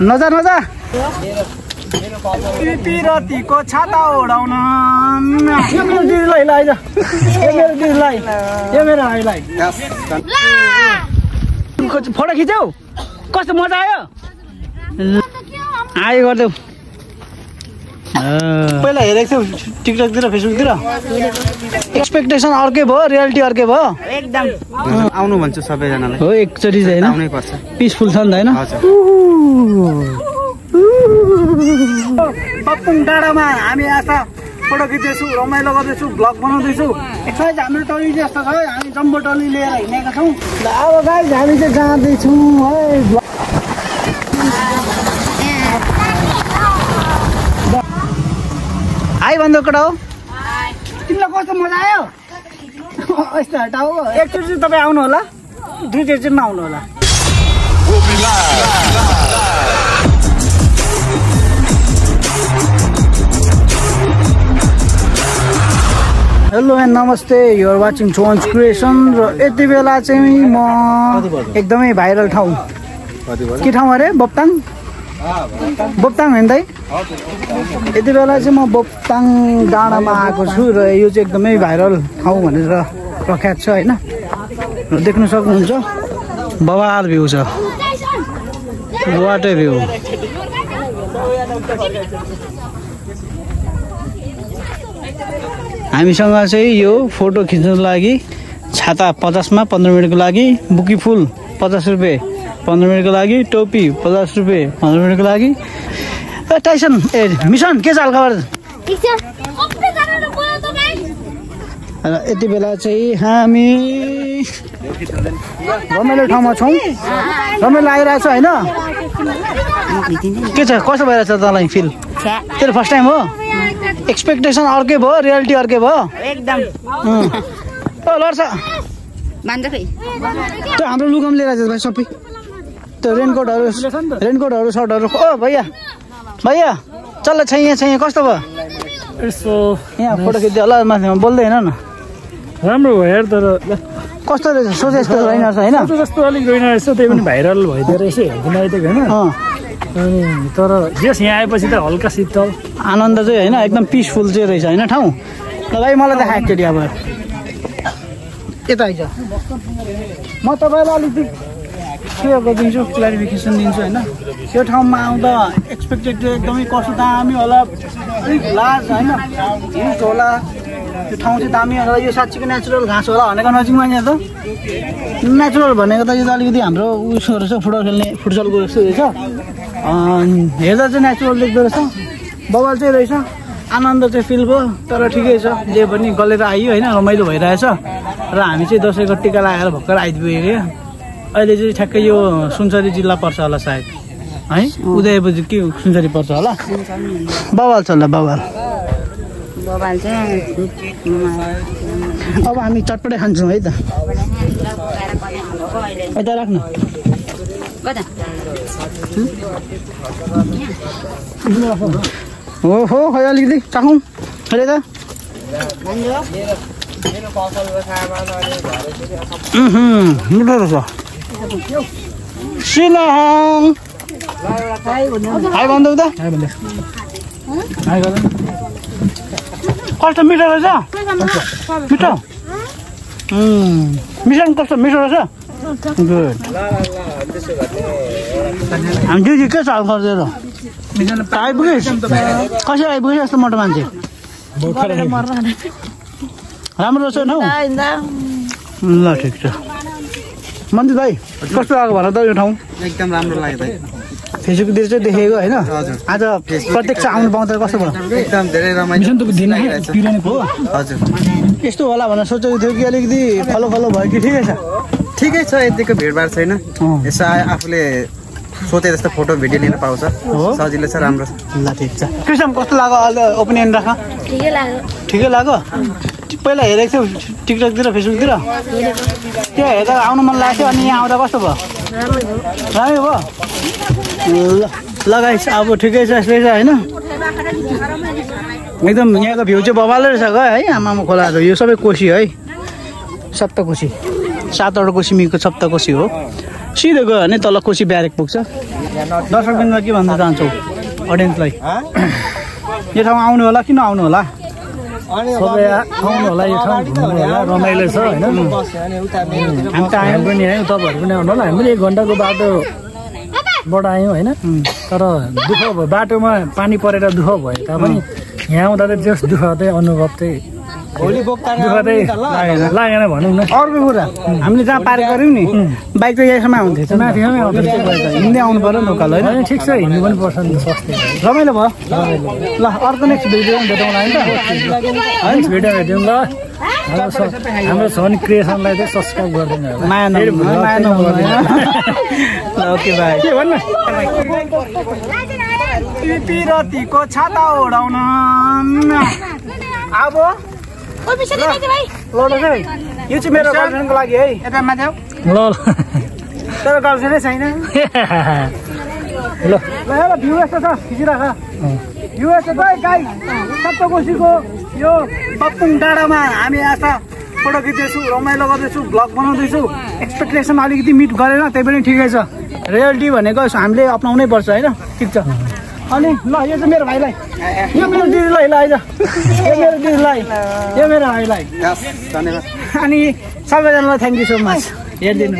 नजा नजा पिरतीको छाता ओढाउन मेरो दिदीलाई आइज मेरो दिदीलाई मेरो आइलाई फोटो खिच्यौ कस्तो मजा आयो आयो गरिदेऊ पहिला हेरेको थियौ टिकटकतिर फेसबुकतिर एक्सपेक्टेसन अर्कै भयो रियालिटी अर्कै भयो एकदम आउनु भन्छु सबैजनालाई हो एकचोटि हैन आउनै पर्छ पिसफुल छ नि त हैन पप्पुङ डाँडामा हामी आज फोटो खिच्दैछु रमाइलो गर्दैछु भ्लग बनाउँदैछु एक्सर्साइज हाम्रो टली जस्तो छ हामी जम्बो टली लिएर हिँडेका छौँ ल अब गाइस हामी चाहिँ जाँदैछौँ है हाई भन्दा कडा हो तिमीलाई कस्तो मजा आयो यस्तो हटाऊ एकचोटि चाहिँ तपाईँ आउनु होला दुईचोटि चाहिँ नआउनु होला हेलो एन्ड नमस्ते यु आर वाचिङ चोन्स क्रिएसन र यति बेला चाहिँ म एकदमै भाइरल ठाउँ के ठाउँ अरे बोप्ताङ होइन त यति बेला चाहिँ म बोप्ताङ डाँडामा आएको छु र यो चाहिँ एकदमै भाइरल ठाउँ भनेर प्रख्यात छ होइन देख्न सक्नुहुन्छ बवाल भ्यू छ वाटर भ्यू हामीसँग चाहिँ यो फोटो खिच्नको लागि छाता 50 मा 15 मिनटको लागि बुकी फुल 50 रुपियाँ 15 मिनटको लागि टोपी 50 रुपियाँ 15 मिनटको लागि टाइसन ए मिसन के चाल खबर यति बेला चाहिँ हामी रमाइलो ठाउँमा छौँ रमाइलो आइरहेको छ होइन के छ कसो भइरहेछ तँलाई फिल तेरो फर्स्ट टाइम हो एक्सपेक्टेसन अर्कै भयो रियालिटी अर्कै भयो एकदम लड्छ त्यो हाम्रो लुगाम लिएर भाइ सबै त्यो रेनकोटहरू सर्टहरू ओ भैया चल्ल छैया कस्तो भयो यसो यहाँ फोटो खिच्दै होला माथिमा बोल्दै होइन न राम्रो भयो यार तर कस्तो रहेछ सोचे जस्तो रहेन होइन जस्तो अलिक रहेन रहेछ त्यही पनि भाइरल भइदियो रहेछ हेर्दैन आइदिएको होइन अनि तर यस यहाँ आएपछि त हल्का शीतल आनन्द चाहिँ होइन एकदम पिसफुल चाहिँ रहेछ होइन ठाउँ ल भाइ मलाई देखा एकचोटि अब यता आइज म तपाईँलाई अलिकति के गरिदिन्छु क्लारिफिकेसन दिन्छु होइन त्यो ठाउँमा आउँदा एक्सपेक्टेड एकदमै कस्तो दामी होला लार्ज होइन हिट होला त्यो ठाउँ चाहिँ दामी होला यो साँच्चीको नेचुरल घाँस होला भनेको नजिकमा यहाँ त नेचुरल भनेको त यो त अलिकति हाम्रो उयोहरू छ फुटबलको जस्तो रहेछ हेर्दा चाहिँ नेचुरल देख्दो रहेछ बवाल चाहिँ रहेछ आनन्द चाहिँ फिल भयो तर ठिकै छ जे पनि गलेर आइयो होइन रमाइलो भइरहेछ र हामी चाहिँ दसैँको टिका लगाएर भर्खर आइपुग्यो अहिले चाहिँ ठ्याक्कै यो सुनसरी जिल्ला पर्छ होला सायद है उदयपुर के सुनसरी पर्छ होला बवाल छ ल बवाल अब हामी चटपटै खान्छौँ है त यता राख्नु हो खै अलिकति चाखौँ अहिले त मिठो रहेछ सिलहङ हाई भन्दै त कस्तो मिठो रहेछ मिठो मिसन कस्तो मिठो रहेछ गुड हामी दिदी के चाल गर्दै आइपुगेस् कसरी आइपुगेस् यस्तो मोटो मान्छे राम्रो रहेछ न ल ठिक छ मन्दिर भाइ कस्तो लाग्यो भन त यो ठाउँ एकदम राम्रो लाग्यो भाइ फेसबुकतिर चाहिँ देखेको होइन आज प्रत्यक्ष आउनु पाउँदा कस्तो भयो एकदम धेरै रमाइलो हजुर यस्तो होला भनेर सोचेको थियो कि अलिकति फलो भयो कि ठिकै छ यतिको भिडभाड छैन यसो आफूले सोचे जस्तो फोटो भिडियो लिन पाउँछ सजिलो छ राम्रो छ ल ठिक छ कृष्ण कस्तो लाग्यो ओपिनियन राख ठिकै लाग्यो पहिला हेरेको थियौ टिकटकतिर फेसबुकतिर त्यो हेर्दा आउनु मन लाग्थ्यो अनि यहाँ आउँदा कस्तो भयो राम्रो भयो ल गाइस अब ठिकै छ यस्तै छ होइन एकदम यहाँको भ्यू चाहिँ बबालै रहेछ है आमामा खोलाहरू यो सबै कोसी है सप्तकोशी 7वटा कोसी मिको सप्तकोशी हो सिधै गयो भने तल कोशी ब्यारेक पुग्छ दर्शकबिन्दुमा के भन्न चाहन्छौ अडियन्सलाई यो ठाउँ आउनु होला किन आउनु होला सबै आउनु होला यो ठाउँ घुम्नु होला रमाइलो छ होइन हामी त आयौँ पनि आयौँ तपाईँहरू पनि आउनु होला हामीले 1 घन्टाको बाटोबाट आयौँ होइन तर दुःख भयो बाटोमा पानी परेर दुःख भयो तापनि यहाँ आउँदा चाहिँ जस दुःख चाहिँ अनुभव चाहिँ दुःख चाहिँ लागेन भनौँ न अर्को कुरा हामीले जहाँ पार्क गऱ्यौँ नि बाइक त यहाँसम्म आउँथेछ माथिमै आउँदैछ हिँड्दै आउनु पर्यो नि उकालो होइन ठिक छ हिँड्नु पनि पर्छ नि सस्तै रमाइलो भयो ल अर्को नेक्स्ट भिडियो भेटौँला होइन नेक्स्ट भिडियो भेट्यौँ ल हाम्रो छ नि क्रिएसनलाई चाहिँ सब्सक्राइब गरिदिनु होला माया नगर्नु ओके बाई के भन्नु पिरतीको छाता ओढाउन अब यो चाहिँ मेरो गर्लफ्रेन्डको लागि है यता माथि ल तर गर्लफ्रेन्डै छैन ल ल भ्यू यस्तो छ खिचिराख भ्यू यस्तो छ गाई सप्तकोशीको यो पत्तुङ डाँडामा हामी आज फोटो खिच्दैछु रमाइलो गर्दैछु भ्लग बनाउँदैछु एक्सपेक्टेसन अलिकति मिट गरेन त्यही पनि ठिकै छ रियालिटी भनेको हामीले अपनाउनै पर्छ होइन ठिक छ अनि ल यो चाहिँ मेरो भाइलाई यो मेरो दिदीलाई ल आइज यो मेरो दिदीलाई यो मेरो भाइलाई धन्यवाद अनि सबैजनालाई थ्याङ्क यू सो मच हेरिदिनु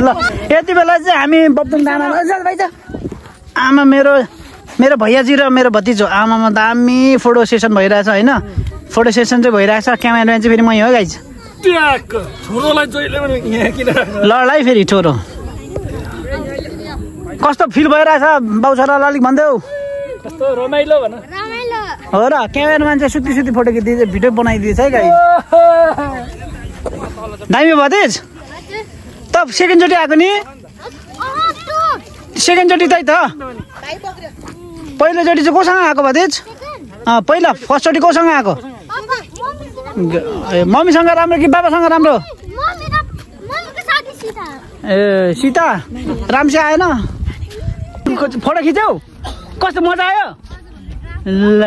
ल यति बेला चाहिँ हामी पत्तुङ डाँडामा भाइ छ आमा मेरो भैयाजी र मेरो भतिजो आमामा दामी फोटो सेसन भइरहेछ होइन फोटो सेसन चाहिँ भइरहेछ क्यामेराम्यान चाहिँ फेरि म हो गाइज लडलाई फेरि छोरो कस्तो फिल भइरहेछ बाउ छोरालाई अलिक भन्देऊ कस्तो रमाइलो भन हो र क्यामेराम्यान चाहिँ सुत्ती फोटो खिचिदिए भिडियो बनाइदिएछ है गाई दामी भतिज त सेकेन्डचोटि आएको नि सेकेन्डचोटि त्यही त पहिलोचोटि चाहिँ कोसँग आएको भतिज पहिला फर्स्टचोटि कोसँग आएको मम्मीसँग राम्रो कि बाबासँग राम्रो ए सीता राम्रोसित आएन फोटो खिच्यौ कस्तो मजा आयो ल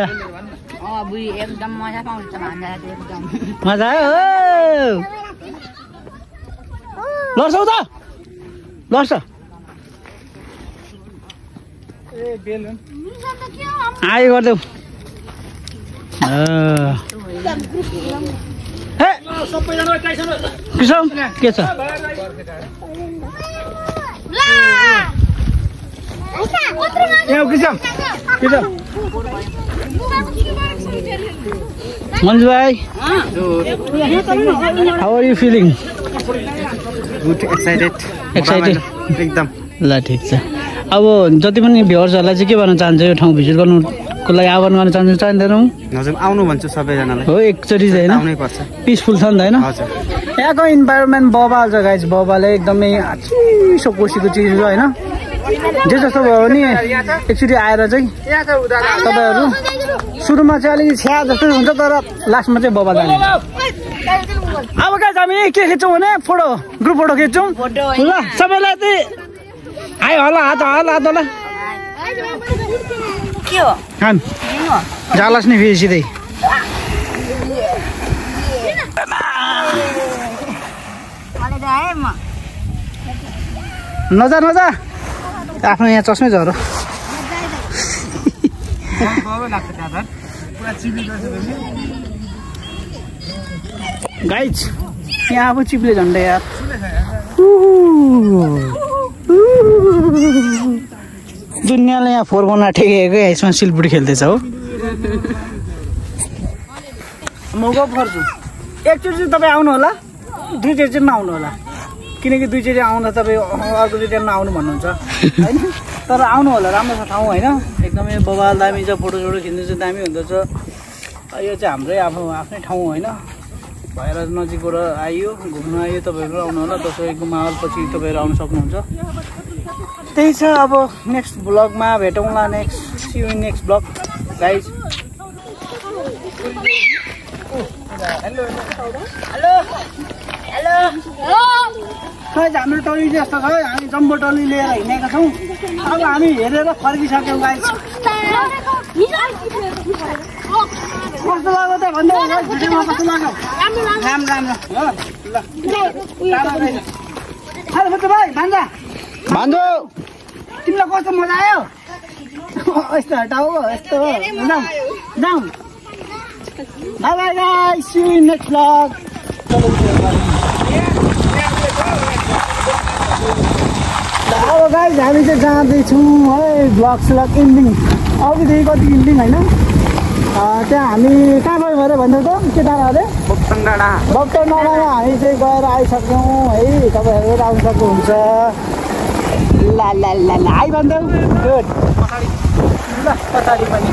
मजा आयो लड्छौ त लड्छ आयो गरिदेऊ किसौ के छ मन्जु भाइ how are you feeling good excited एकदम ल ठिक छ अब जति पनि भ्युअर्सहरूलाई चाहिँ के भन्न चाहन्छ यो ठाउँ भिजिट गर्नुको लागि आह्वान गर्न चाहन्छु चाहँदैनौँ हजुर आउनु भन्छु सबैजनालाई हो एकचोटि चाहिँ आउनै पर्छ पिसफुल छ नि त होइन हजुर यहाँको इन्भाइरोमेन्ट बबाल छ गाइज बबाले एकदमै चिसो कोसीको चिज छ होइन जे जस्तो भयो भने एकचोटि आएर चाहिँ तपाईँहरू सुरुमा चाहिँ अलिकति छ्या जस्तो हुन्छ तर लास्टमा चाहिँ बबा जाने अब गाइज हामी के खिच्छौँ भने फोटो ग्रुप फोटो खिच्छौँ ल सबैलाई चाहिँ आयो होला हात होला के हो जालास नि फेरि सिधै नजा आफ्नो यहाँ चस्मै झरो गाइज यहाँ अब चिप्ले झन्डा यार दुनियाँले यहाँ फोर बना ठेकेको यसमा सिलपुटी खेल्दैछ हो म गफ गर्छु एकचोटि चाहिँ तपाईँ आउनु होला दुईचोटि चाहिँ नआउनु होला किनकि दुईचोटि आउँदा तपाईँ अर्कोचोटि नआउनु भन्नुहुन्छ होइन तर आउनु होला राम्रो छ ठाउँ होइन एकदमै बबाल दामी छ फोटोसोटो खिच्नु चाहिँ दामी हुँदछ यो चाहिँ हाम्रै आफ्नै ठाउँ होइन भएर नजिकबाट आइयो घुम्न आइयो तपाईँहरू आउनु होला दसैँको माहौल पछि तपाईँहरू आउनु सक्नुहुन्छ त्यही छ अब नेक्स्ट ब्लगमा भेटौँला next see you in next blog guys हाम्रो टोली जस्तो छ हामी जम्बो टोली लिएर हिँडेका छौँ अब हामी हेरेर फर्किसक्यौँ गाइज कस्तो लाग्यो त भन्दा भिडियोमा कस्तो लाग्यो राम्रो हो ल भाइ भान्जा भान्जो तिमीलाई कस्तो मजा आयो यस्तो हटाऊ यस्तो जाउँ जाउँ bye bye guys see you in next vlog अब गाइस हामी चाहिँ जाँदैछौँ है भ्लग स्लग इन्डिङ अघिदेखि कति इन्डिङ होइन त्यहाँ हामी कहाँ गयौँ अरे भन्दै त के डाँडा अरे भक्तन डाँडामा हामी चाहिँ गएर आइसक्यौँ है तपाईँहरू आउनु सक्नुहुन्छ ला ला ला ला आइ भन्दै गुड ल पछाडि पनि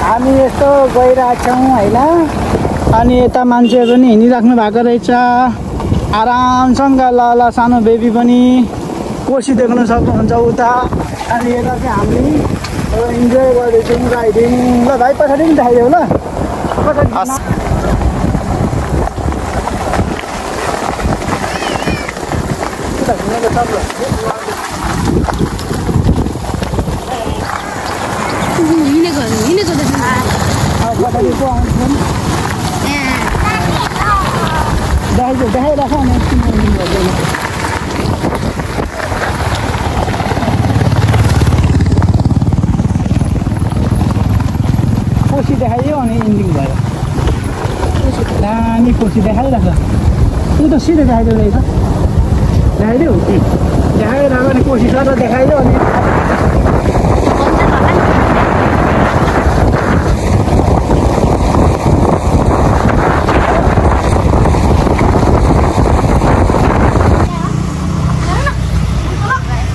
हामी यस्तो गइरहेछौँ होइन अनि यता मान्छेहरू पनि हिँडिराख्नु भएको रहेछ आरामसँग ल ल सानो बेबी पनि कोसी देख्न सक्नुहुन्छ उता अनि यता चाहिँ हामी इन्जोय गर्दैछौँ राइडिङ ल भाइ पछाडि पनि देखाइदेऊ ल देखाइराख कोसी देखाइयो अनि इन्डिङ भयो नानी कोसी देखाइराख तँ त सिधै देखाइदेऊ रहेछ देखाइदेऊ देखाइराख अनि कोसी सर देखाइदेऊ अनि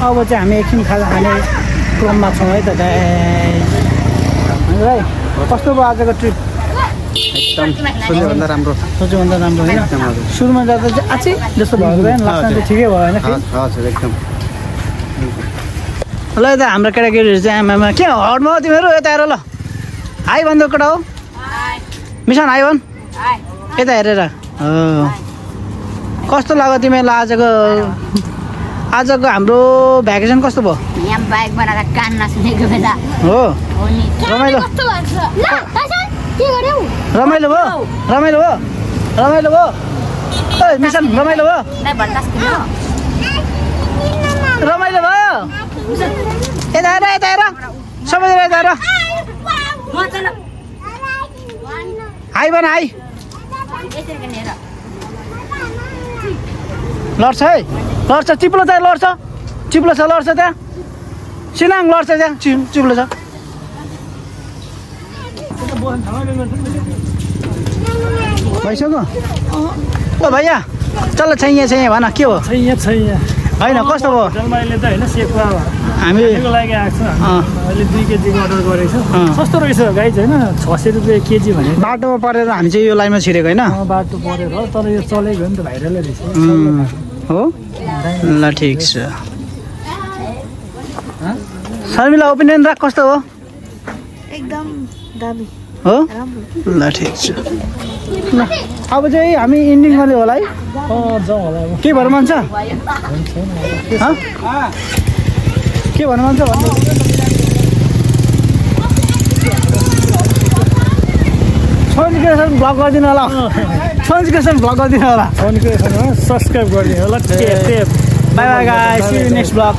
अब चाहिँ हामी एकछिन खाजा खाने क्रममा छौँ है त भाइ कस्तो भयो आजको ट्रिप एकदम सोचेभन्दा राम्रो होइन सुरुमा जाँदा चाहिँ आछी जस्तो भएको भयो लास्टमा चाहिँ ठिकै भयो होइन हजुर एकदम ल यता हाम्रो केटाकेटीहरू चाहिँ आमामा के हर्नमा हो तिमीहरू यता हेर ल हाई भन्दा केटा हो मिसन हाई भन् यता हेरेर कस्तो लाग्यो तिमीहरूलाई आजको हाम्रो भ्याकेसन कस्तो भयो यहाँ बाइक बनाएर कान नसुनेको बेला हो रमाइलो रमाइलो भयो मिसन रमाइलो भयो यता हेर सबैजना यता हेर हाई भन हाई लड्छ है लड्छ चिप्लो छ लड्छ त्यहाँ सिनाङ लड्छ त्यहाँ चिप्लो छ भइसक्यो ओ भैया चल छैया भन के हो होइन कस्तो भयो मैले त होइन सेकुवा हामीको लागि आएको छु अहिले 2 केजीको अर्डर गरेको छु सस्तो रहेछ गाइज होइन 600 रुपियाँ केजी भने बाटोमा परेर हामी चाहिँ यो लाइनमा छिरेको होइन बाटो परेर तर यो चलेको हो नि त भाइरलै रहेछ हो ल ठिक छ शर्मिला ओपिनियन राख कस्तो हो एकदम दामी हो ल ठिक छ ल अब चाहिँ हामी इन्डिङ गर्ने होला है जाउँ होला अब के भन्नु मन छ के भन्नु मन छ भन्नु सोनिकेसन भ्लग गरिदिनु होला सोनिकेसन भ्लग गरिदिनु होला सब्सक्राइब गरिदिनु होला bye bye guys see you next vlog